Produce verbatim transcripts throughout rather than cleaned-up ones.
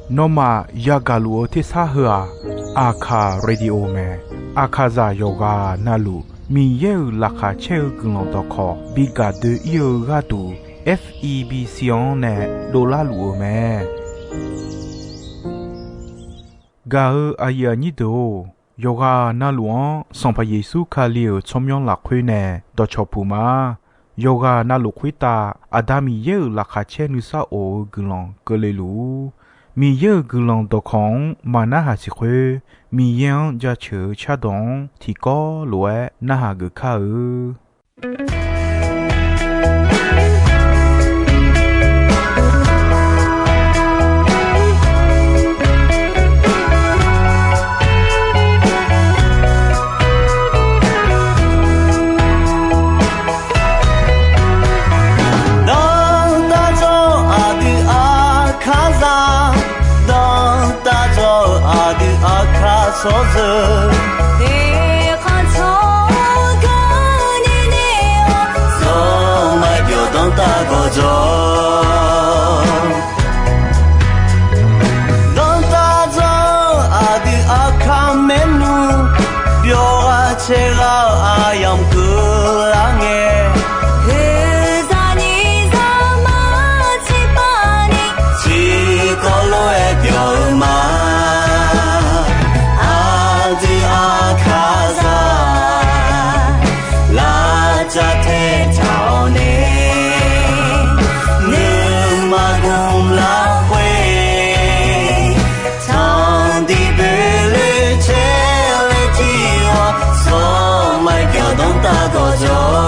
Nawmaf yagaq luf-eu tersar heu-aq, Aqkaq Radio mae. Aqkaqzaq yawqghaq navluf Miqyaer-euq laqkhaq caer-eu guiqlanq dawqkawq bi gaq doe-ir-eu gharduq, F E B C-anr nae dovlar luf-eu mae. Gaq-eu aqyuif aqnyir deuq-or, yawqghaq navluf-anr Sanqpaq Yeqsur Kali-euq tsawrmyanr lafkhoer nae dawqcawq puq ma. Yawqghaq navluf khoertav Aqda Miqyaer-euq laqkhaq caer nuisar of-eu guiqlanq keuvle luf-ur. Miqyaer-euq guiqlanq dawqkawq-anr maqnarhaq siq khoer, Miqyaer-anr jaceuq-eu cardawq-anr tiqkawv lof-aer narhaq geuf kar-eu. Dawrtaq dzawr aqdui Aqkaqzaq, dawrtaq dzawr aqdui Aqkaq tsawrjeuq, eqkhanq tsawrganr nirnae-awr, zawr maqbyawq dawrtaq gawqjawq. Dawrtaq dzawr aqdui Aqkaq maernmr, byawq ghaq caer ghaq-eu aqyamq keuvlar ngae, heuzaq nyiq zaq mar tiqpavni, tiqkawv lof-aer byawq-eu ma. Aqdui Aqkaqzaq, lavcav taetaq-awr nae, nuima gmq lafkhoer, tanqdiq boeqloe caer laer jir-awr, zawr maqbyawq dawrtaq gawqjawq.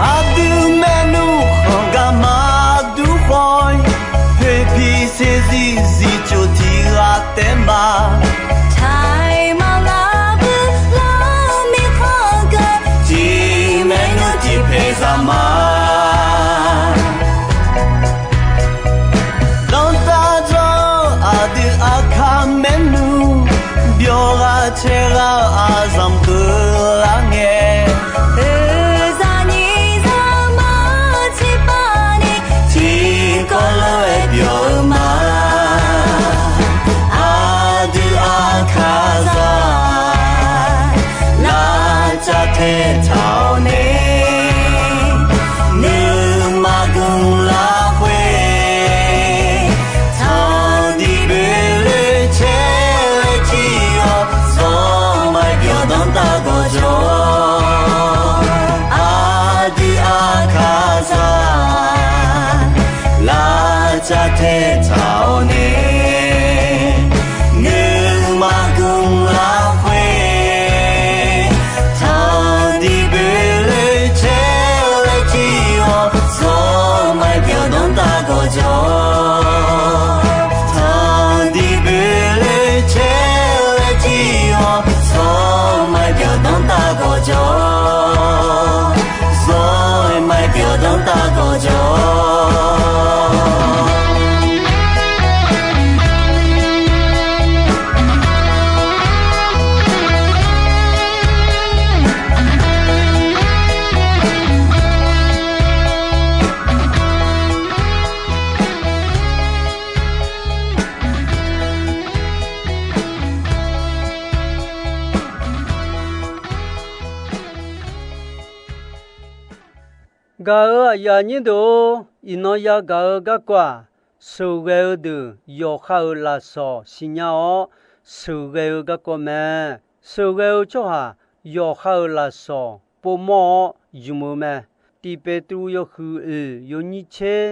Aqdui maernmr khanq gar maqdur khawf-ir, poeqpiq saeqzir zifcoq tiq ghaq taef ma. Taiq maqlar bui lar mirkhanq geu, tiq maernmr tiq paeq zaq ma. Dawrtaq dzawr aqdui Aqkaq maernmr, byawq ghaq caer ghaq-eu aqzanq keuvlar ngae, heuzaq nyiq zaq mar tiqpavni, tiqkawv lof-aer byawq-eu ma. Aqdui Aqkaqzaq, lavcav taetaq-awr nae, nuima gmq lafkhoer, tanqdiq boeqloe caer laer jir-awr, zawr maqbyawq dawrtaq gawqjawq. Aqdui Aqkaqzaq, lavcav taetaq-awr nae, nuima gmq lafkhoer, tanqdiq boeqloe caer laer jir-awr, zawr maqbyawq dawrtaq gawqjawq. Tanqdiq boeqloe caer laer jir-awr, zawr maqbyawq dawrtaq gawqjawq. Zawr maqbyawq dawrtaq gawqjawq. Gaq-euq aqyuif aqnyir deuq-or, iqnan yagaq-eu garkawv-aq, sheuqghae-eu deuq yawqha-euq lafsawq siqnya-awr sheuqghae-eu garkawv mae. Sheuqghae-eu tsawrhaq yawqha-euq lafsawq povmawr-awr ymq-eu mae. Tiq Peqtruv yawhuiq oeq yawnyir tser,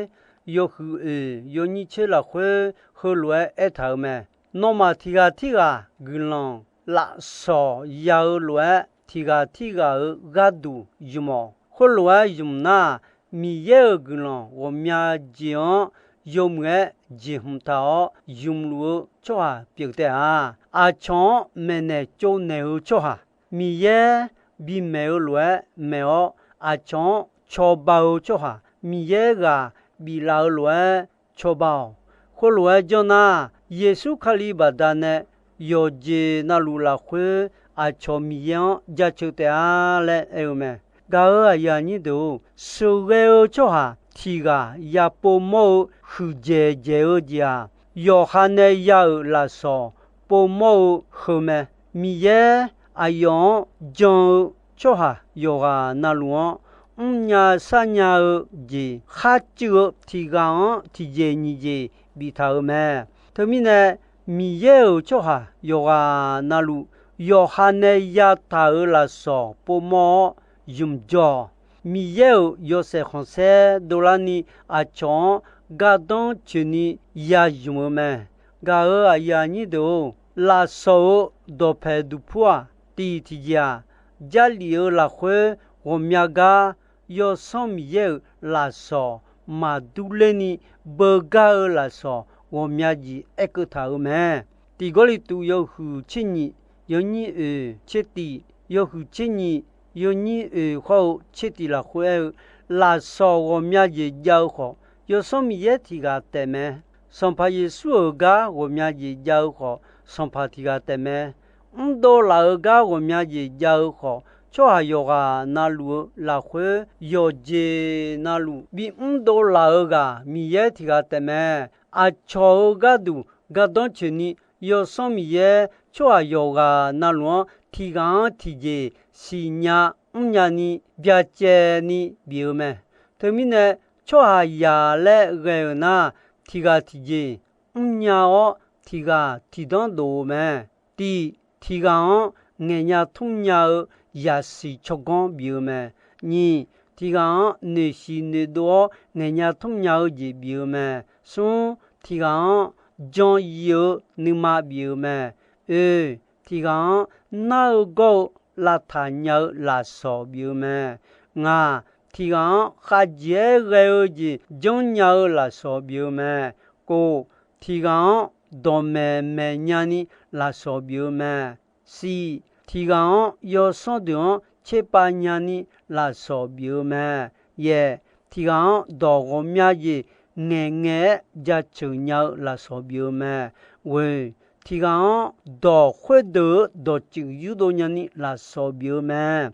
yawhuiq oeq yawnyir tser lafkhoer heulof-aer aertaq-euq mae. Nawmaf tiq ghaq tirghaq guiqlanq lafsawq ya-eu lof-aer, tiq ghaq tirghaq-euq gharduq ymq-awq. Khoerlof-aer ymq nar, Miqyaer-euq guiqlanq ghawqmya jeq-anr yawmuiq-aer jeqhmq taq-awr ymq luf-eu tsawrhaq pyeuf taef-a. Aqcawq-anr maeqnaeq tsovnaeq-eu tsawrhaq, Miqyaer bimaeq-eu lof-aer maeq-awr, aqcawq-anr cawba-eu tsawrhaq, Miqyaer ghaq biflaf-eu lof-aer cawba-awq. Khoerlof-aer janr nar, Yeqsur Kali baqdanae yawqjeq navluf lafkhoer aqcawq Miqyaer-anr jaceuq taef-a laer aer-eu mae. Gaq-euq aqyuif aqnyir deuq-or, sheuqghae-eu tsawrhaq tiq ghaq ya povmawr-eu huiqdzaeq dzaeq-eu jeq-aq, yawqha nae ya-euq lafsawq povmawr-eu heu mae. Miqyaer aqyawf-anr jan-eu tsawrhaq yawqghaq navluf-anr mrnya sarnya-eu jeq kharcuiv-eu tiq ghaq-anr tiqjeq nyiq jeq biftaq-euq mae. Teumirnae, Miqyaer-euq tsawrhaq yawqghaq navluf yawqha nae yataq-euq lafsawq povmawr-awr ymq jawr-awq. Miqyaer-euq yawshaef khanqsaer dovlarni aqcawq-anr gardanr coeqni ya ymq-eu mae. Gaq-euq aqyuif aqnyir deuq-or, lafsawq-euq dawqpaeq duqpur-aq, tiq tiqjeq-aq, Jarlif-eu lafkhoer ghawqmya gar Yawsanr Miqyaer-euq lafsawq maqdur lerni beugar-eu lafsawq ghawqmya jeq aerkeuv taq-euq mae. Tiq Gawrliqtu yawhuiq tser nyiq yawnyir oeq tser tiq, yawhuiq tser nyiq yawnyir oeq khawr-eu tser tiq lafkhoer aer-eu, lafsawq ghawqmya jeq jav-eu khawf, Yawsanr Miqyaer tiq ghaq taef mae. Sanqpaq Yeqsur-euq gar ghawqmya jeq jav-eu khawf, Sanqpaq tiq ghaq taef mae. Mrdov laf-euq gar ghawqmya jeq jav-eu khawf, tsawrhaq yawqghaq navluf-eu lafkhoer yawqjeq navluf bimrdov laf-eu ghaq Miqyaer tiq ghaq taef mae. Aqcawq-euq gharduq gardanr coeqni, Yawsanr Miqyaer tsawrhaq yawqghaq navluf-anr tiq ghaq-anr tiqjeq siqnya mrnya ni byacaevni bif-eu mae. Teumirnae, tsawrhaqzaq laer ghae-euq nar, tiq ghaq tiqjeq mrnya-awr, tiq ghaq tiqdanr dof-eu mae. Tiq, tiq ghaq-anr ngaeqnya tmrnya-eu yasiq tsawrganr bif-eu mae. Nyiq, tiq ghaq-anr noeqsiq noeqdov-awr ngaeqnya tmrnya-eu jeq bif-eu mae. Smr, tiq ghaq-anr jan yif-eu nuima bif-eu mae. Oe, tiq ghaq-anr nar-eu gawr-eu lavtaq nya-eu lafsawq bif-eu mae. Ngaq, tiq ghaq-anr khavjeq-aer ghae-eu jeq janrnya-eu lafsawq bif-eu mae. Kov, tiq ghaq-anr dawqmaeq maeq nyani lafsawq bif-eu mae. Siq, tiq ghaq-anr yawsanr deuq-anr tserpav nyani lafsawq bif-eu mae. Yaeq, tiq ghaq-anr dawq ghawqmya jeq ngaeqngaeq-aer jaceuq nya-eu lafsawq bif-eu mae. Ghoeq, tiq ghaq-anr dawq khoerdeuq-eu dawqtsuif yurdov nyani lafsawq bif-eu mae.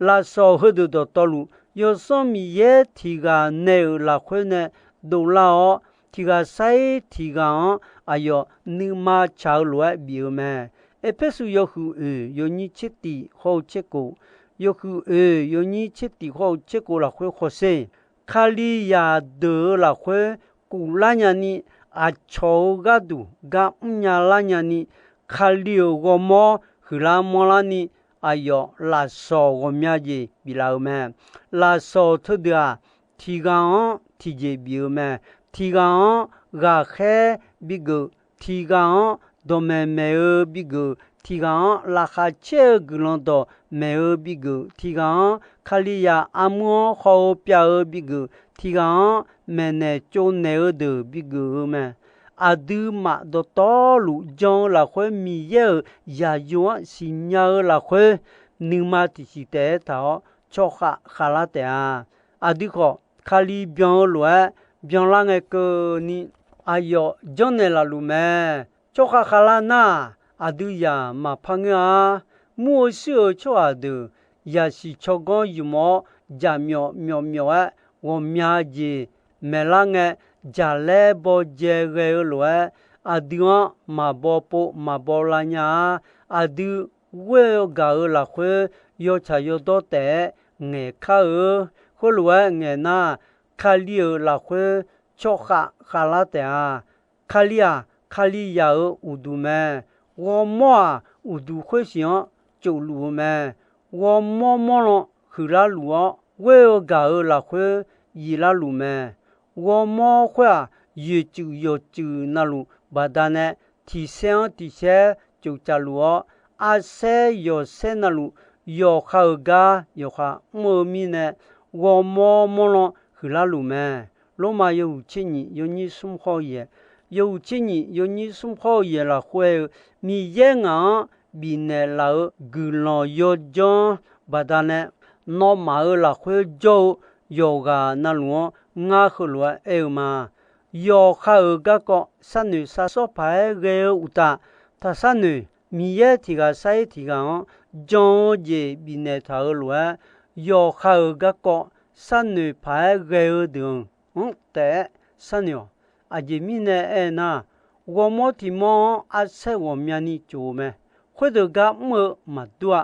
Lafsawq heudeuq dawqtawvluf, Yawsanr Miqyaer tiq ghaq nae-euq lafkhoer nae dovlar-awr, tiq ghaq sair tiq ghaq-anr aqyawf nuima tsaq-eu lof-aer bif-eu mae. Erpersu yawhuiq oeq yawnyir tser tiq hawr-eu tser kov, yawhuiq oeq yawnyir tser tiq hawr-eu tser kov lafkhoer hawsher. Kalizaq deuq-eu lafkhoer kuflar nyani, aqcawq-eu gharduq gar mrnya lar nyani, Kali-euq ghawrmawr huiqlar manrlarni, aqyawf lafsawq ghawqmya jeq biflaf-eu mae. Lafsawq teudeuq-aq, tiq ghaq-anr tiqjeq bif-eu mae. Tiq ghaq-anr ghaqkhaer bigeuf, tiq ghaq-anr dawqmaeq maeq-eu bigeuf, tiq ghaq-anr laqkhaq caer-eu guiqlanq dawqmaeq-eu bigeuf, tiq ghaq-anr Kalizaq armur-anr haw-eu pyav-eu bigeuf, tiq ghaq-anr maeqnaeq tsovnaeq-eu deuq bigeuf-eu mae. Aqduimaf dawqtawvluf jan-eu lafkhoer Miqyaer-euq zaqyo-anr siqnya-eu lafkhoer nuima tiqsiq taef-aer taq-awr tsawrkhav khavlar taef-a. Aqdui khawf, Kali byan-eu lof-aer byanlar ngae keuvni aqyawf janrnaeq laf luf mae. Tsawrkhav khavlar nar-aq, aqdui zaq maqpar ngeur-a. Mur-eu shir-euq tsawrhaq deuq yasiq tsawrganr ymq-awr, jaqmyawf myawf myawf-aer ghawqmya jeq maeqlar ngae, jaqlaer bawjae ghae-eu lof-aer, aqdui-anr maqbaw pov maqbaw lav nya-a. Aqdui ghoer-eu gaq-euq lafkhoer yawtsaq yawdawr taef-aer ngaeqkar-eu. Khoerlof-aer ngaeq nar, Kali-euq lafkhoer tsawrkhav khavlar taef-a. Kali-aq, Kalizaq-euq uqduq mae. Ghawrmawr-aq, uqduq khoersiq-anr tsofluf-eu mae. Ghawrmawr mawrlan huiqlar luf-awr, ghoer-eu gaq-euq lafkhoer yiflar luf mae. Ghawrmawr khoer-aq, yoeqtsuif yawqtsuif navluf baqdanae tiqsaer-anr tiqsaer tsoftsaf luf-awr, arsaer yawqsaer navluf yawqha-euq gar yawqha mr-eu mirnae, ghawrmawr mawrlan huiqlar luf mae. Lormav yawhuiq tser nyif yawnyir smr khawr yaeq, yawhuiq tser nyif yawnyir smr khawr yaeq lafkhoer-eu, Miqyaer ngaq-anr bifnaeq laf-euq guiqlanq yawdzanr baqdanae, nawmaf-euq lafkhoer jawr-eu yawqghaq navluf-anr ngar heulof-aer aer-eu ma. Yawqha-euq garkawv sharnoeq sharshawr paq-aer ghae-eu uqtaf, taqsar noeq. Miqyaer tiq ghaq sar-ir tiq ghaq-anr jan-eu jeq bifnaeq taq-euq lof-aer, yawqha-euq garkawv sharnoeq paq-aer ghae-eu deuq-anr taef-aer sharnoeq-awq. Aqjeq mirnae aernar, ghawrmawr tiq mawr-anr arsaer ghawqmyani tsof-eu mae. Khoerdeuq gar mr-eu maqdur-a.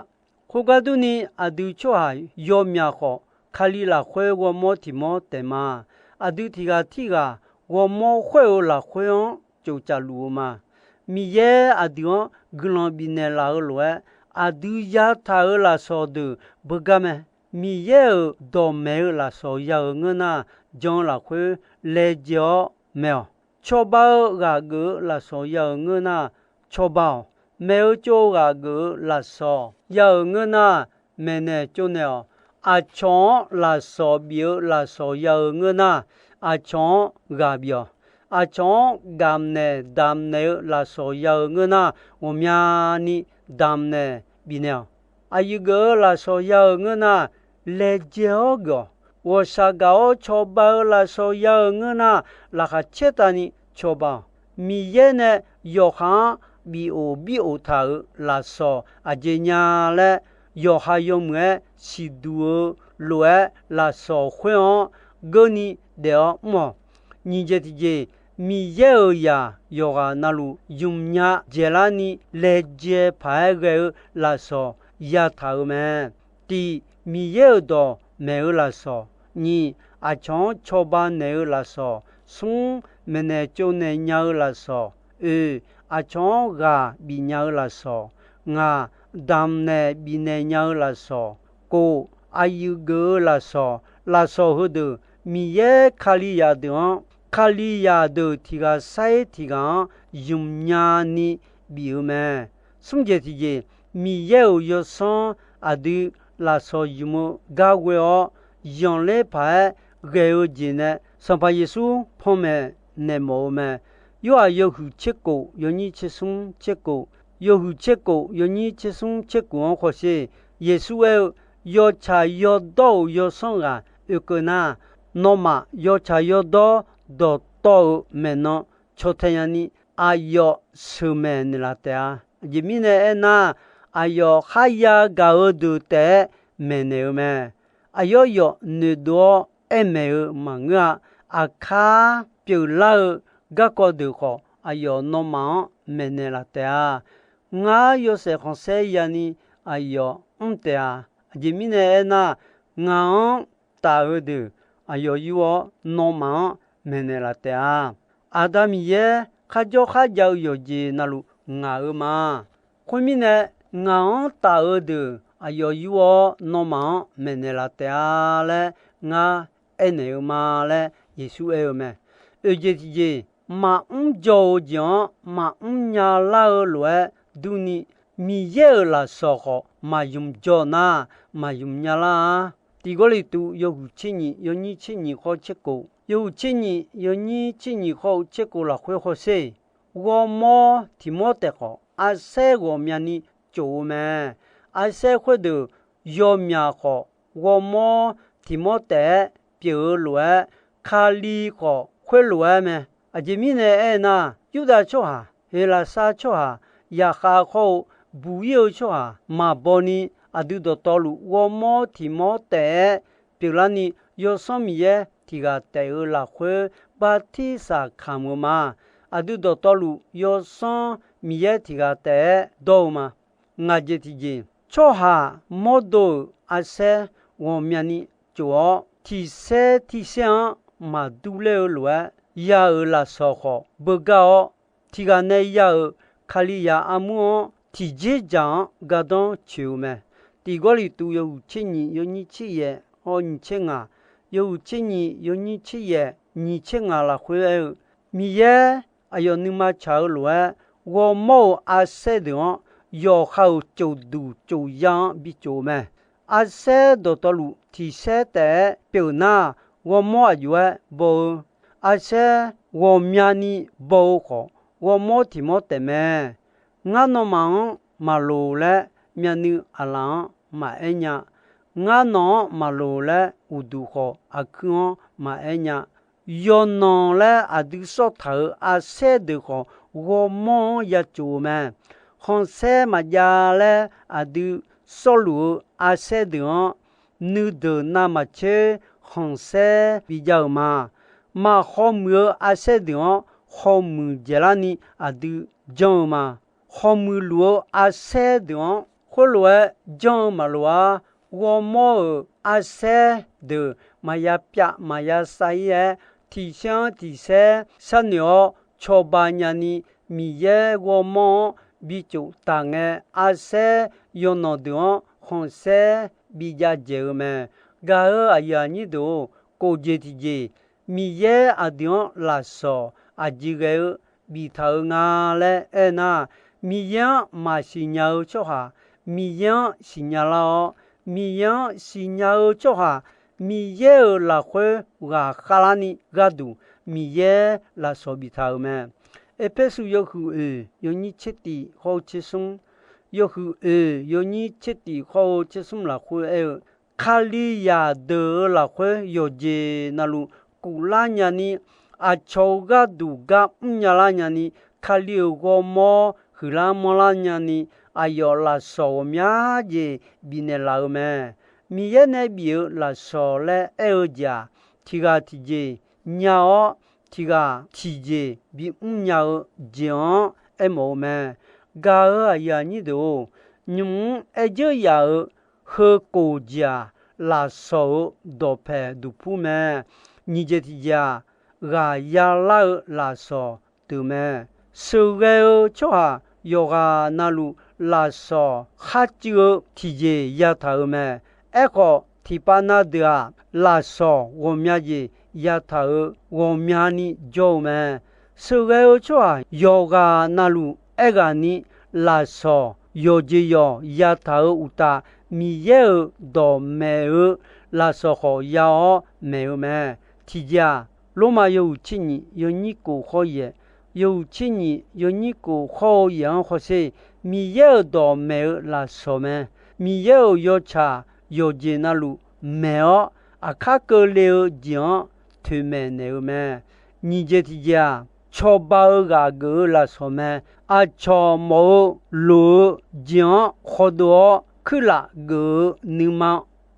Khoergar durni, aqdui tsawrhaq yawmyaq khawf, Kali lafkhoer ghawrmawr tiq mawr taef ma. Aqdui tiq ghaq tirghaq ghawrmawr khoer-eu lafkhoer-anr tsof tsaf luf-eu ma. Miqyaer aqdui-anr guiqlanq bifnaeq laf-eu lof-aer, aqdui yataq-euq lafsawq deuq beugar mae. Miqyaer-euq dawqmaeq-eu lafsawq ya-euq ngeur nar, jan-eu lafkhoer laejae-awr maeq-awq. Cawba-eu ghaq geuf-eu lafsawq ya-euq ngeur nar, cawba-awq. Maeq-eu tsov-eu ghaq geuf-eu lafsawq ya-euq ngeur nar, maeqnaeq tsovnaeq-awq. Aqcawq-anr lafsawq bif-eu lafsawq ya-euq ngeur nar, aqcawq-anr ghaq bif-awq. Aqcawq-anr gamqnaeq damqnaeq-eu lafsawq ya-euq ngeur nar, ghawqmyani damqnaeq bifnaeq-awq. Aqyuif geuf-eu lafsawq ya-euq ngeur nar, laejae-awr geuf-awq. Ghawqshaq gaq-awr cawba-eu lafsawq ya-euq ngeur nar, laqkhaq caertavni cawba-awq. Miqyaer nae yawqha-anr bif of bir of taq-euq lafsawq aqjeq nya laer, yawqha yawmuiq-aer siqduq-eu lof-aer lafsawq khoer-anr geurni daef-awr mr-awq. Nyiq jeq tiqjeq, Miqyaer-euq zaq yawqghaq navluf ymqnya dzaeqlarni laejae paq-aer ghae-eu lafsawq yataq-euq mae. Tiq, Miqyaer-euq dawqmaeq-eu lafsawq. Nyiq, aqcawq-anr cawba naeq-eu lafsawq. Smr, maeqnaeq tsovnaeq nya-eu lafsawq. Oeq, aqcawq-anr ghaq bifnya-eu lafsawq. Ngaq, damqnaeq bifnaeq nya-eu lafsawq. Kof, aqyuif geuf-eu lafsawq. Lafsawq heudeuq Miqyaer Kalizaq deuq-anr, Kalizaq deuq tiq ghaq sar-ir tiq ghaq-anr ymqnya ni bif-eu mae. Smr jeq tiqjeq, Miqyaer-euq yawsanr aqdui lafsawq ymq-eu gar ghoe-awr, yanqler paq-aer ghae-eu jeq nae Sanqpaq Yeqsur panmaeq naeq mawf-eu mae. Yorhaq yawhuiq tser kof yawnyir tser smr tser kof, yawhuiq tser kof yawnyir tser smr tser kof-anr hawsher. Yeqsur aer-eu, yawtsaq yawdawr-euq yawsanr ghaq oekeuv nar, nawmaf yawtsaq yawdawr dawqtawv-euq maeqnan caw tae nyani, aqyawf sheuqmaeq naeqlaf taef-a. Aqjeq mirnae aernar, aqyawf kharya gaq-eu deuq taef-aer maeqnaeq-eu mae. Aqyawf yawf noeqdov-awr aermaeq-eu maqngeur-a. Aqkar pyeuflar-eu garkawv deuq khawf, aqyawf nawmaf-anr maeqnaeq laf taef-a. Ngar yawshaef khanqsaer yani aqyawf mr taef-a. Aqjeq mirnae aernar, ngaq-anr taf-eu deuq aqyawf yur-awr nawmaf-anr maeqnaeq laf taef-a. Aqda Miqyaer kharjawr kharjav-eu yawqjeq navluf ngaq-eu ma. Khoermirnae, ngaq-anr taf-eu deuq aqyawf yur-awr nawmaf-anr maeqnaeq laf taef-a laer ngar aernaeq-eu ma laer Yeqsur aer-eu mae. Oeq jeq tiqjeq, maqmr jaw-eu jeq-anr maqmr nyalar-eu lof-aer durni, Miqyaer-euq lafsawq khawf maqymq jaw nar, maqymq nyalar-a. Tiq Gawrliqtu yawhuiq tser nyif yawnyir tser nyif khawr tser kof, yawhuiq tser nyif yawnyir tser nyif khawr-eu tser kof lafkhoer hawsher. Ghawrmawr tiq mawr taef khawf, arsaer ghawqmyani tsof-eu mae. Arsaer khoerdeuq yawmyaq khawf, ghawrmawr tiq mawr taef-aer pyeuf-eu lof-aer, Kali khawf khoerlof-aer mae. Aqjeq mirnae aernar, Yurdav tsawrhaq, Heqlaqsar tsawrhaq, zaqkhav khawr-eu buq-ir-eu tsawrhaq maqbaw ni, aqdui dawqtawvluf ghawrmawr tiq mawr taef-aer pyeuflarni, Yawsanr Miqyaer tiq ghaq taef-eu lafkhoer bartirsaq kamq-eu ma. Aqdui dawqtawvluf Yawsanr Miqyaer tiq ghaq taef-aer dawr-eu ma. Ngaq jeq tiqjeq, tsawrhaq mawrdo-euq arsaer ghawqmyani tsof-awr, tiqsaer tiqsaer-anr maqdur ler-eu lof-aer, ya-euq lafsawq khawf beugar-awr, tiq ghaq nae ya-euq Kalizaq armur-anr tiqjeq dzaq-anr gardanr coeq-eu mae. Tiq Gawrliqtu yawhuiq tser nyif yawnyir tser yaef hawr nyiq tser ngaq, yawhuiq tser nyif yawnyir tser yaef nyiq tser ngaq lafkhoer aer-eu, Miqyaer aqyawf nuima tsaq-eu lof-aer, ghawrmawr-euq arsaer deuq-anr yawqha-euq tsofduq tsofya-anr bitsof-eu mae. Arsaer dawqtawvluf tiqsaer taef-aer pyeuf nar, ghawrmawr aqjox-aer baw-eu, arsaer ghawqmyani baw-eu khawf, ghawrmawr tiq mawr taef mae. Ngar nawmaf-anr maqloq laer myavnuiv aqlaf-anr maqaer nya. Ngar nawq-anr maqloq laer uqduq khawf aqkuir-anr maqaer nya. Yawqnan laer aqdui sawr taq-euq arsaer deuq khawf, ghawrmawr-anr ya tsof-eu mae. Khanqsaer maqjav laer aqdui sawrluf-eu arsaer deuq-anr, nuideuq navmaqtser khanqsaer bijav-euq ma. Maq khawmuiq-eu arsaer deuq-anr, khawmuiq dzaeqlarni aqdui janr-eu ma. Khawmuiq luf-eu arsaer deuq-anr khoerlof-aer janr-eu maqloq-ar. Ghawrmawr-euq arsaer deuq maqya pyav maqya sav-ir-aer, tiq saer-anr tiq saer sharnoeq-awr cawba nyani, Miqyaer ghawrmawr-anr bi tsof taq ngae, arsaer yawqnan deuq-anr khanqsaer bijav dzaeq-eu mae. Gaq-euq aqyuif aqnyir deuq-or, kof jeq tiqjeq, Miqyaer aqdui-anr lafsawq aqjeq ghae-eu biftaq-eu nga laer aernar, Miqyaer-anr maqsiq nya-eu tsawrhaq, Miqyaer-anr siqnya lar-awr, Miqyaer-anr siqnya-eu tsawrhaq, Miqyaer-euq lafkhoer ghaqkhav larni gharduq, Miqyaer lafsawq biftaq-euq mae. Erpersu yawhuiq oeq yawnyir tser tif khawr-eu tser smr, yawhuiq oeq yawnyir tser tif khawr-eu tser smr lafkhoer aer-eu, Kalizaq deuq-euq lafkhoer yawqjeq navluf kuflar nyani, aqcawq-euq gharduq gar mrnya lar nyani, Kali-euq ghawrmawr huiqlar manrlar nyani, aqyawf lafsawq ghawqmya jeq bifnaeq laf-eu mae. Miqyaer nae bif-eu lafsawq laer aer-eu jeq-aq, tiq ghaq tiqjeq nya-awr, tiq ghaq tiqjeq bimr nya-eu jeq-anr aermawf-eu mae. Gaq-euq aqyuif aqnyir deuq-or, nymq-mr aer dzeur yaf-euq heu kof jeq-aq, lafsawq-euq dawqpaeq duqpur mae. Nyiq jeq tiqjeq-aq, ghaq yalar-eu lafsawq deuq mae. Sheuqghae-eu tsawrhaq yawqghaq navluf lafsawq kharcuiv-eu tiqjeq yataq-euq mae. Aerkhawf, tiqpav na deuq-aq, lafsawq ghawqmya jeq yataq-euq ghawqmyani jawr-eu mae. Sheuqghae-eu tsawrhaq yawqghaq navluf aerghaqni lafsawq yawqjeq yawq yataq-euq uqtaf, Miqyaer-euq dawqmaeq-eu lafsawq khawf ya-awr maeq-eu mae. Tiqjeq-aq, Lormav yawhuiq tser nyiq yawnyir kof khawr yaeq, yawhuiq tser nyiq yawnyir kof khawr-eu yaeq-anr hawsher. Miqyaer-euq dawqmaeq-eu lafsawq mae. Miqyaer-euq yawtsaq yawqjeq navluf maeq-awr, aqkar keuvle-eu jeq-anr toeqmaeq naeq-eu mae. Nyiq jeq tiqjeq-aq, cawba-eu ghaq geuf-eu lafsawq mae. Aqcawq mawf-eu loq-eu jeq-anr khawdov-awr, kuirlaf geuf-eu nuima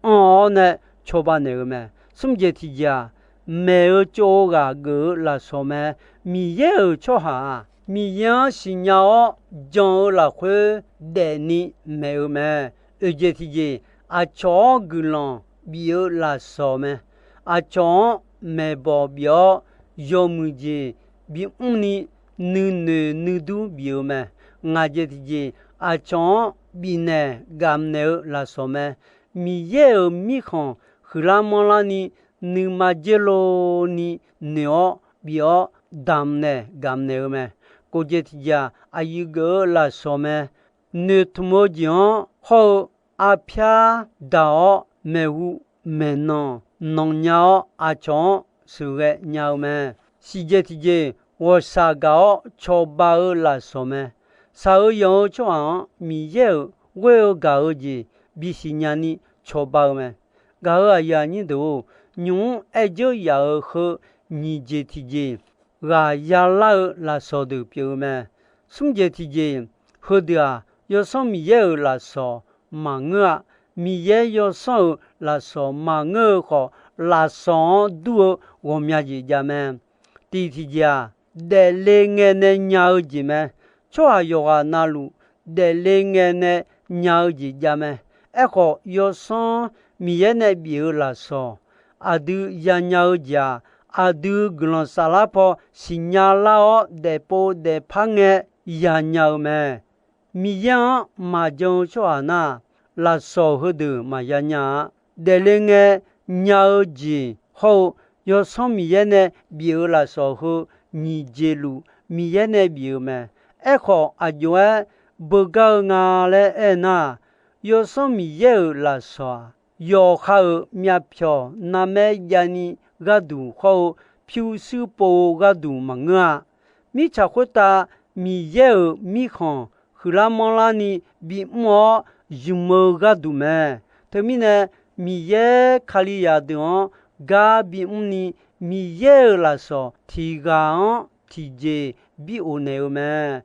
anr-awr nae cawba naeq-eu mae. Smr jeq tiqjeq-aq, maeq-eu tsov-eu ghaq geuf-eu lafsawq mae. Miqyaer-euq tsawrhaq-aq, Miqyaer-anr siqnya-awr jan-eu lafkhoer daefni maeq-eu mae. Oeq jeq tiqjeq, aqcawq-anr guiqlanq bif-eu lafsawq mae. Aqcawq-anr maeqbawq bif-awr, yawmuiq jeq bimr ni nuinoeq nuidur bif-eu mae. Ngaq jeq tiqjeq, aqcawq-anr bifnaeq gamq naeq-eu lafsawq mae. Miqyaer-euq mirkhanq huiqlar manrlar ni, nuima dzer lov ni noeq-awr bif-awr damq naeq gamq naeq-eu mae. Kof jeq tiqjeq-aq, aqyuif geuf-eu lafsawq mae. Noeqtmq-eu jeq-anr hawr-eu arpyar daq-awr maeqhu maeqnan nanq nya-awr, aqcawq-anr sheuqghae nya-eu mae. Siq jeq tiqjeq, ghawqshaq gaq-awr cawba-eu lafsawq mae. Shaq-eu yanq-eu tsawrhaq-anr Miqyaer-euq ghoer-eu gaq-eu jeq bisiq nyani cawba-eu mae. Gaq-euq aqyuif aqnyir deuq-or, nymq-mr aer dzeur yaf-euq heu nyiq jeq tiqjeq, ghaq yalar-eu lafsawq deuq pyeuf-eu mae. Smr jeq tiqjeq, heudeuq-aq, Yawsanr Miqyaer-euq lafsawq maqngeur-a. Miqyaer Yawsanr-euq lafsawq maqngeur-eu khawf, lafsawq-anr dur-eu ghawqmya jeq jav mae. Tiq tiqjeq-aq, daefle ngae nae nya-eu jeq mae. Tsawrhaq yawqghaq navluf daefle ngae nae nya-eu jeq jav mae. Aerkhawf, Yawsanr Miqyaer nae bif-eu lafsawq aqdui yanya-eu jeq-aq, aqdui guiqlanq saflar paw siqnya lar-awr daefpov daefpar ngae yanya-eu mae. Miqyaer-anr maqjan-eu tsawrhaq nar, lafsawq heudeuq maqya nya-a. Daefle ngae nya-eu jeq hawr-eu, Yawsanr Miqyaer nae bif-eu lafsawq heu nyiq jeq luf Miqyaer nae bif-eu mae. Aerkhawf, aqjox-aer beugar-eu nga laer aernar, Yawsanr Miqyaer-euq lafsawq-aq, yawqha-euq myavpyawq narmaer javni gharduq khawr-eu, pyurshuir pov-eu gharduq maqngeur-a. Mirtsaq khoertav Miqyaer-euq mirkhanq huiqlar manrlarni bimr-awr zmq-eu gharduq mae. Teumirnae, Miqyaer Kalizaq deuq-anr gar bimr ni, Miqyaer-euq lafsawq tiq ghaq-anr tiqjeq bi of naeq-eu mae.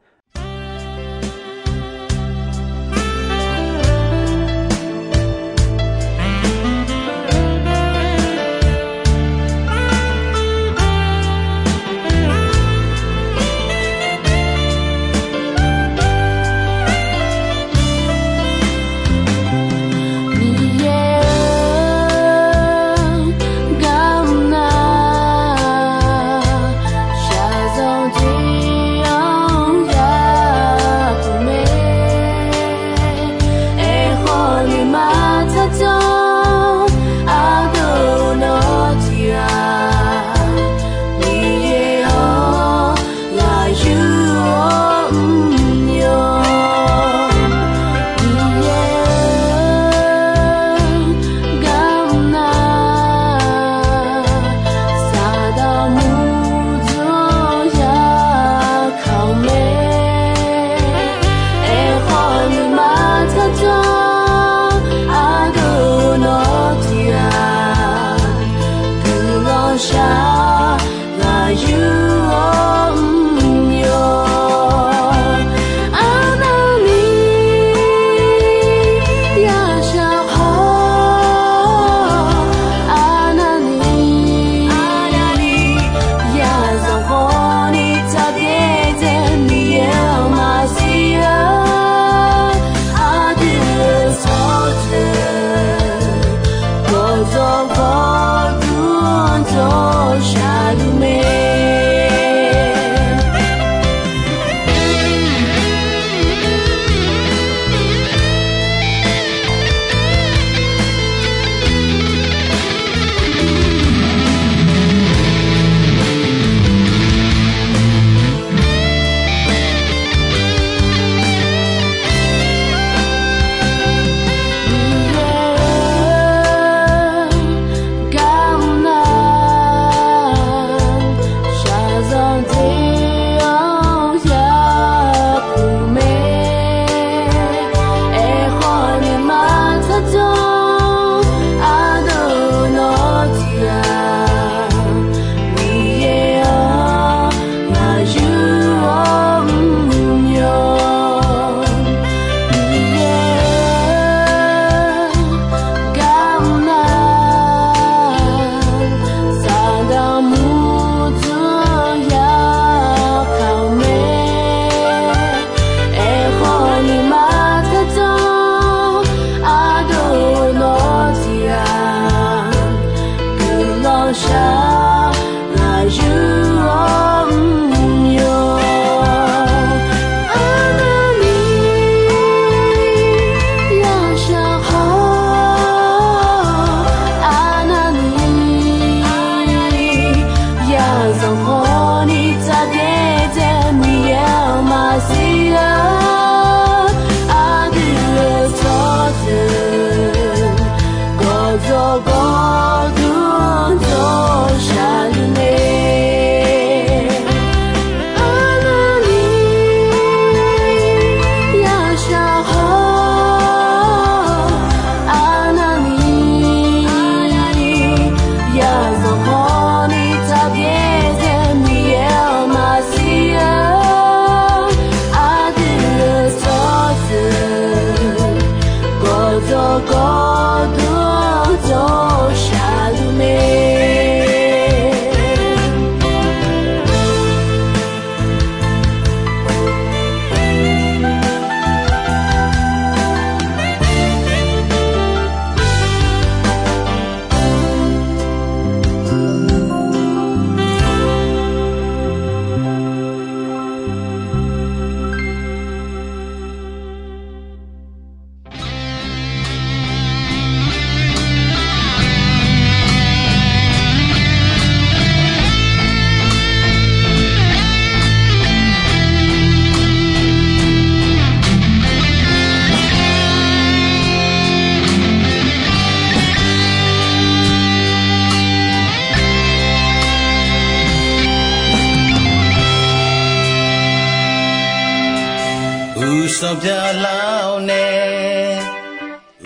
Sawqbyaqlar-awr nae,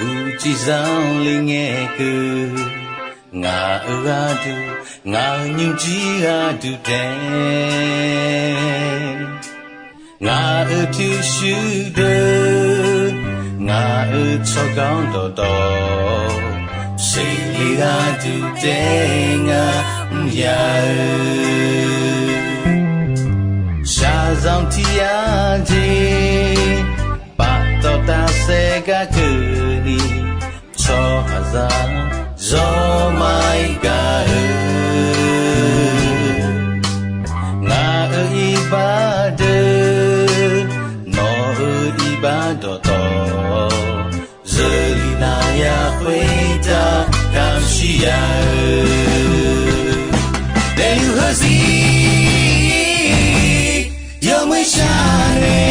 uqcif zanqler ngae keuv. Ngaq-euq gharduq, ngaq-euq nymrjir gharduq taef. Ngaq-euq pyurshuir deuq, ngaq-euq tsawrganr dawqtawv, seqle gharduq taef ngar mr ya-eu. Shaqzanq tiq yar jeq, paftawf tafsaef gar keuvni, tsawrhaqzaq zawr ma-ir gaq-eu. Ngaq-euq iqbax deuq, nawq-euq iqbax dawqtawv, zeuli nav ya khoertav kamq shir ya-eu. Daefluf heuzir yawmuiq shar nae,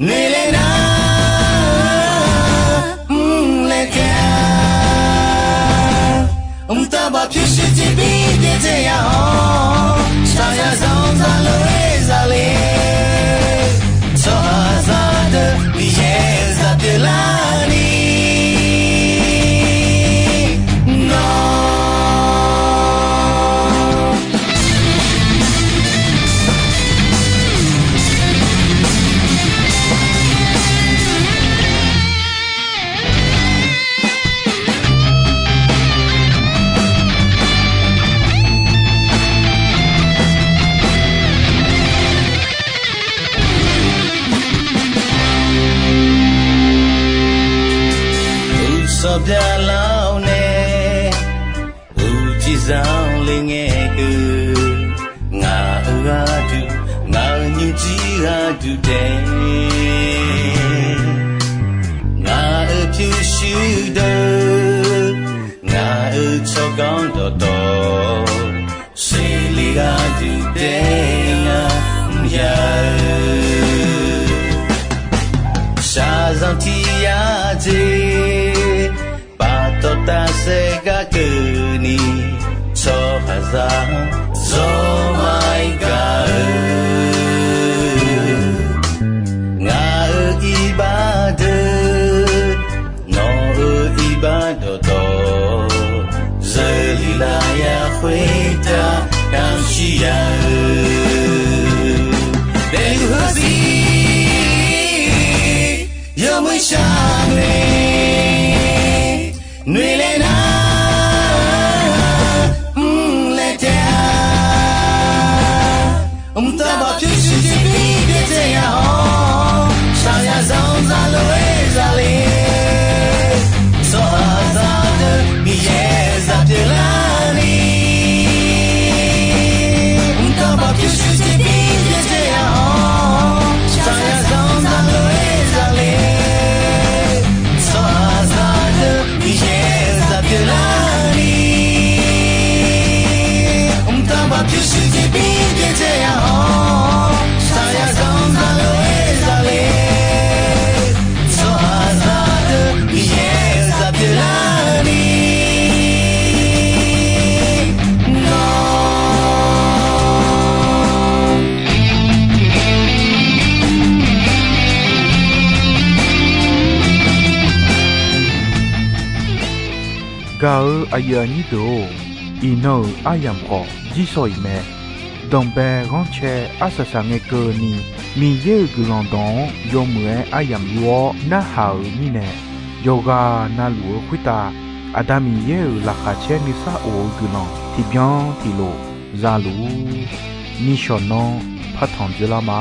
noeqlaer nar mrlaer taef-a. Mqtav baf pyurshuir tiqbir byaerdzae ya-awr, shaqzanq zanq zaqlof-aer zaqle, tsawrhaqzaq deuq Miqyaer zaq pyeuflarni nawr Uqsawq byaqlar-awr nae, uqcif zanqler ngae keuv. Ngaq-euq gharduq, ngaq-euq nymrjir gharduq taef. Ngaq-euq pyurshuir deuq, ngaq-euq tsawrganr dawqtawv, seqle gharduq taef ngar mr ya-eu. Shaqzanq tiq yar jeq, paftawf tafsaef gar keuvni, tsawrhaqzaq zawr ma-ir gaq-eu. Ngaq-euq iqbax deuq, nawq-euq iqbax dawqtawv, zeuli nav ya khoertav kamq shir ya-eu. Daefluf heuzir yawmuiq shar nae, noeqlaer nar mrlaer taef-a. Mqtav baf pyurshuir tiqbir byaerdzae ya-awr, shaqzanq zaqlof-aer zaqle, tsawrhaqzaq deuq Miqyaer zaq pyeuflarni. Mqtav baf pyurshuir tiqbir byaerdzae ya-awr, shaqzanq zaqlof-aer zaqle, tsawrhaqzaq deuq Miqyaer zaq pyeuflarni. Mqtav baf pyurshuir tiqbir byaerdzae ya-awr, shaqzanq zaqlof-aer zaqle, tsawrhaqzaq deuq Miqyaer zaq pyeuflarni nawr. Gaq-eu aqyuif aqnyir deuq-or, iqnan-euq aryamq khawf jirshaw-iq mae. Danqbae ghanrcae arsaq saq ngae keuvni, Miqyaer-euq guiqlanq dawq-anr yawmuiq-aer aryamq yur-awr narhaq-euq mirnae, yawqghaq navluf-eu khoertav Aqda Miqyaer-euq laqkhaq caer nuisar of-eu guiqlanq tiqbyan tiqlof za luf-ur. Nishawq nan partanq dzoerlar ma.